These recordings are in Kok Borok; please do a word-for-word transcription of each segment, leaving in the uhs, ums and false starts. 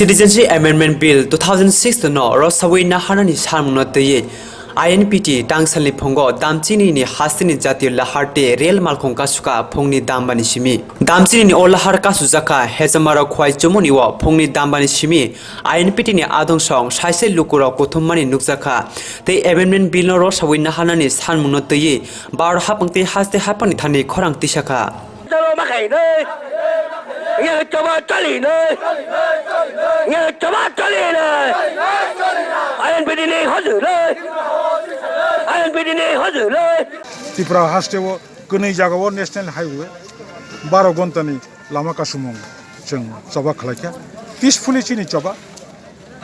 Citizenship Amendment Bill two thousand six no rosawi naharnani samungno twiwi I N P T tangsalni phungo Damchini ni hasteni jatiyo lahar tei rel malkhung kasuka phungni dambani simi. Damchini ni o lahar kasujakha Hejamarok Khwai Chumuni o phungni dambani simi I N P T ni adong song saise lukurok kuthummani nukjakha. Tei Amendment Bill no rosawi naharnani samungno twiwi Bharat haphang tei haste haphangni thani khorang tisakha. Chalo ma khainai. Yang choba chalinai. Yang choba chalinai. I N P T ni hojulai. I N P T ni hojulai. Tripura haste o kwnwi jagao National Highway baro gontani lama kasumung chwng choba khlaikha. Peacefully chini choba.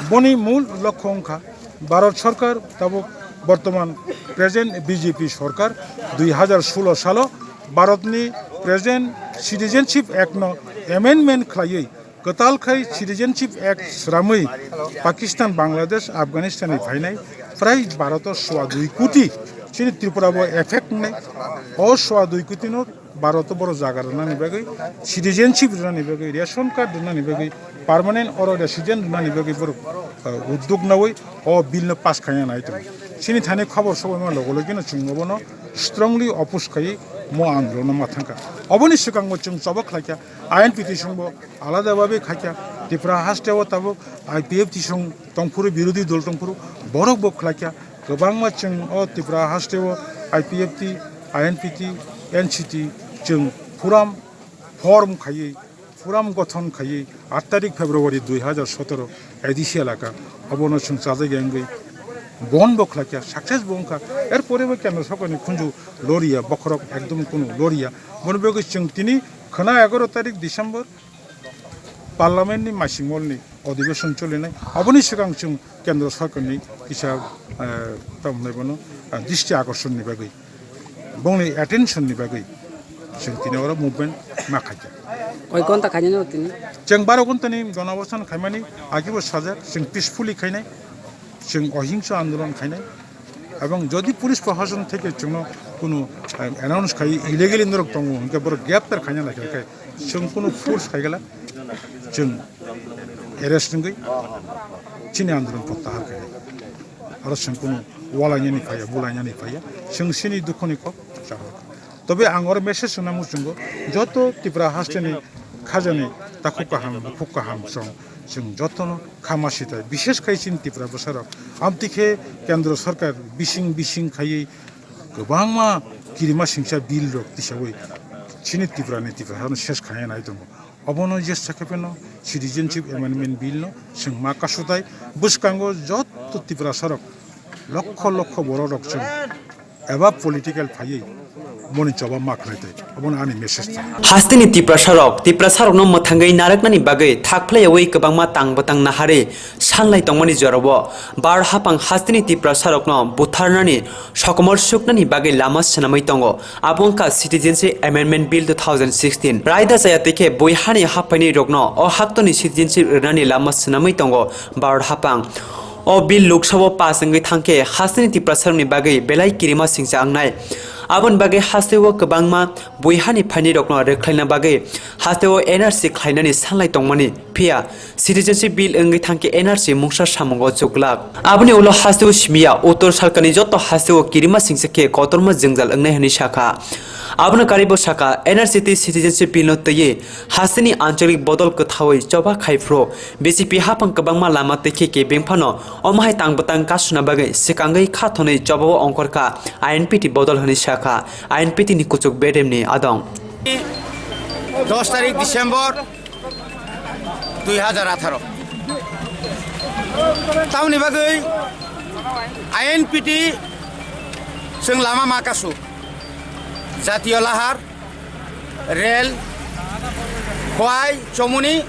Boni mul lokho wngkha Bharat Sarkar, tabuk bortoman present B J P sarkar, dui hajar solo salo Bharatni present Citizenship Act no amendment khlaiwi kwtal khai Citizenship Act sramwi Pakistan, Bangladesh, Afghanistan ni phainai prai Bharato swa dui koti chini Tripura bo effect wngnai. O swa dui koti no Bharat o borok jaga rwnani bagwi, citizenship rwnani bagwi, ration card rwnani bagwi, permanent oro resident rwnani bagwi borok, uh, uddog nawi o bill no pass khaina nai tongo. Chini thani khobor sobaima logo logi no chwng obono strongly oppose khaiwi mo andolon no ma thangkha. Oboni swkango chwng choba khlaikha, I N P T songbo alada babe khaikha, Tripura haste o tabuk I P F T song tongphuru, birodhi dol tongphuru, borok bo khlaikha. Kwbangma chwng o Tripura haste o I P F T, I N P T, N C T chwng forum form khaiwi, forum gothon khaiwi, aat tarik February dui hajar sotoro A D C elaka obono chwng chajak ya wngwi bon bo khlaikha, success bo wngkha. Er pore bo kendra sorkarni khunju loriya, bokhorok ekdom kunu loriya. Boni bagwi chwng tini khwna egaroh tarik December Parliament ni masingmolni odhibeshon cholinai. Aboni swkang chwng kendra sorkarni kisa, eh, tamo hwnai bono, eh, dristi akorsonni bagwi, bongni attention ni bagwi chwng tini oro movement ma khaikha. Koi ghonta khainai no tini? Chwng baro ghontani gonobostan khaimani agibo sajak, chwng peacefully khainai, chwng ohingsa andolon khainai. Ebong jodi police prohason theke chwngno kunu, eh, announce khai illegally norok tongo, hwnkhe borok greptar khaina nai khe, chwng kunu force khaigala, chwng arrest wngwi chini andolon protyahar khainai. Aro chwng kunu walainani phaiya, bulainani phaiya, chwng chini dukhoni kok chahor. Tobe ang oro message rwna muchungo, joto Tripura hasteni khajani takhuk kaham, bukhuk kaham chwng, chwng jotono khama sitai, bishesh khai chini Tripura bwsarok. Amtwi khe kendra sorkar bising bising khaiwi kwbangma kirima singcha bill rok tisawi chini Tripura ni Tripura hano ses khaiya nai tongo. Obono jesa khe phano Citizenship Amendment Bill no chwng ma kasutai, bwskango joto Tripura sorok lokho lokho borok rok chwng eba political phaiwi boni choba ma khlai tai, obono ani message tong. Hasteni Tiprasarok, Tiprasarokno mwthangwi narwknani bagwi thakphlaiyawi kwbangma tang bwtang naharwi sanlai tongmani jorao Bharat haphang hasteni Tiprasarokno butharnani sokomor suknani bagwi lama swnamwi tongo. Abo wngkha Citizenship Amendment Bill two thousand sixteen. Raida chaya tei khe bui hani haphaini rokno o haktoni citizenship rwnani lama swnamwi tongo Bharat haphang. O bill Lok Sabha pass wngwi thangkhe hasteni Tiprasarokni bagwi belai kirima singcha wngnai. Aboni bagwi hasteo kwbangma bui hani phaini rokno rwkhlaina bagwi hasteo N R C khlainani sanlai tongmani. Phiya, Citizenship Bill wngwi thangkhe N R C mungsa samungo chuklak. Aboni ulo hasteo simiya, uttor salkani joto hasteo kirima singcha khe kotorma jwngjal wngnai hwnwi sakha. Abono karibo sakha, N R C tei Citizenship Bill no twiwi hasteni ancholik bodol kwthawi choba khai phuru B J P haphang kwbangma lama tei khe kebeng phano omo hai tang bwtang kasuna bagwi swkangwi kha thonwi chobao ongkhorkha I N P T bodol hwnwi sakha I N P T ni kuchuk bedemni adong. Dos tarik December dui hajar atharo. Tamoni bagwi I N P T chwng lama ma kasu. Jatiyo lahar, rel, Khwai, Chomoni,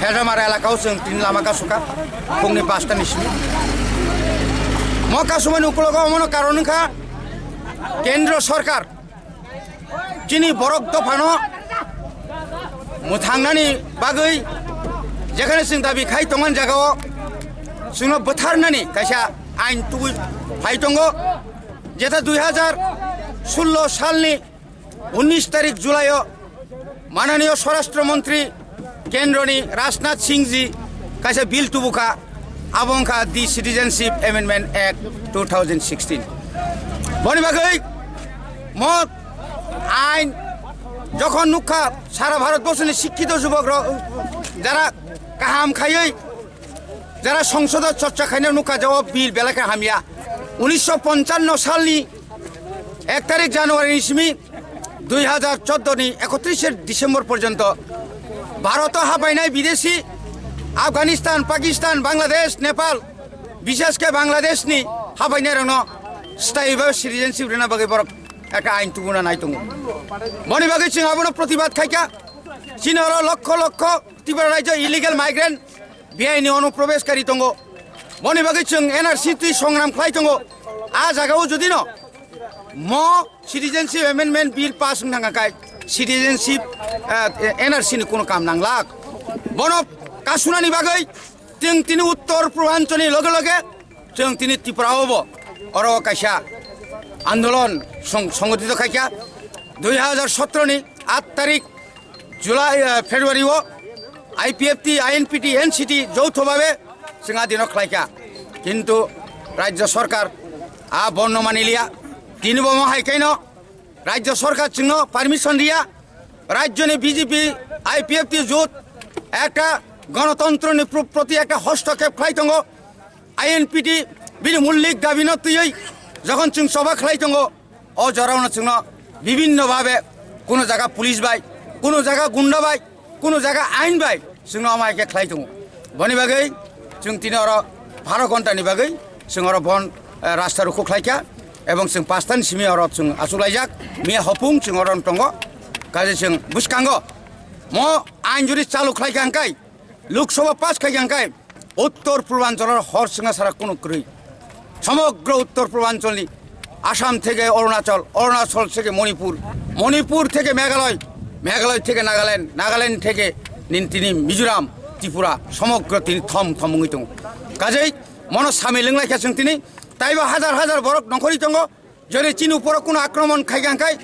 Hedamar elakao chwng tini lama kasuka, phungni pasta ni simi. Mo kasumani ukulogo omono karon wngkha, kendro sorkar chini borok dophano mwthangnani bagwi jekhane chwng dabi khai tongmani jagao chwngno bwtharnani kaisa ain tubui phai tongo. Jeta dui hajar sullo salni unnish tarik July o mananiyo Swarashtra Montri kendroni Rajnath Singh ji kaisa bill tubukha, abo wngkha the Citizenship Amendment Act two thousand sixteen. Boni bagwi mo ain jokhon nukha sara Bharat borsoni sikkito jubok rok jara kaham khaiwi jara songsodo chorcha khaina nukha je o bill belai khe hamya. Unisho ponchanno salni ek tarik January ni simi dui hajar chordo ni ekotrishe December porjonto Bharoto habainai bidesi, Afghanistan, Pakistan, Bangladesh, Nepal, bishesh khe Bangladesh ni habainai rokno sthayi bhabe citizenship rwna bagwi borok ekta ain tubuna nai tongo. Boni bagwi chwng abono protibad khaikha. Chini oro lokho lokho Tripura rajyo illegal migrant, bihaini onuprobeshkari tongo. Boni bagwi chwng N R C twi songram khlai tongo. A jagao jodi no mo Citizenship Amendment Bill pass wng thangkha khai citizenship, ah, N R C ni kuno kam nanglak. Bono kasunani bagwi chwng tini uttor purbanchal ni loge loge chwng tini Tripura o bo oro kaisa andolon song-, songotito khaikha. Dui hajar sotro ni aat tarik July, eh, February o I P F T, I N P T, N C T joutho bhabe chwng a dino khlaikha. Kintu Rajya Sarkar a bono maniliya. Tini bo mo hai kaino Rajya Sarkar chwngno permission riya. Rajyoni B J P, I P F T jot ekta gonotontroni pro-, proti ekta hostokep khlai tongo. I N P T bini mullik dabino twiwi jokhon chwng choba khlai tongo, o jorao no chwngno bibhinno bhabe kuno jaga police bai, kuno jaga gunda bai, kuno jaga ain bai chwngno omo hai khe khlai tongo. Boni bagwi chwng tini oro baro ghonta ni bagwi chwng oro bon, eh, rasta rukhu khlaikha ebong chwng pasta ni simi oro chwng achuk laijak. Miya hopung chwng oro tongo, kaje chwng bwskango mo ain juri chalu khlaikha hwnkhe, Lok Sabha pass khaikha hwnkhe Uttor Purbanchalo hor swnga sara kunu kwrwi. Somogro Uttor Purbanchalni Assam theke Arunachal, Arunachal theke Manipur, Manipur theke Meghalaya, Meghalaya theke Nagaland, Nagaland theke nin tini Mizoram, Tripura, somogro tini thom thom wngwi tongo. Kajei mono samil wnglaikha chwng tini, taibo hajar hajar borok nongkhorwi tongo. Jodi chini uporo kuno akromon khaikha hwnkhe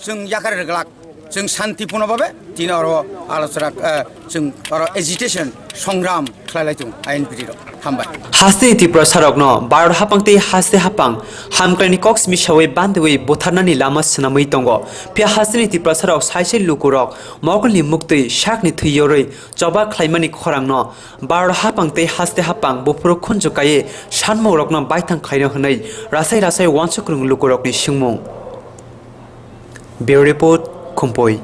chwng yakar rwglak, chwng shantipuno bhabe tini oro alochona, eh, chwng oro agitation, songram khlailai tongo I N P T rok. Hambai. Hasteni Tiprasarokno Bharat hapang tei haste hapang hamkraini kok simi sawi bandiwi butharnani lama swnamwi tongo. Phiya hasteni Tiprasarok saisai lukurok mokolni muktwi sakni thwi yorwi choba khlaimani khorangno Bharat hapang tei haste hapang buphuru khunju kaiwi sanmukrokno baithang khlaino hwnwi rasai rasai uansuk rwng lukurokni swngmung. Bureau Report, Khumpui.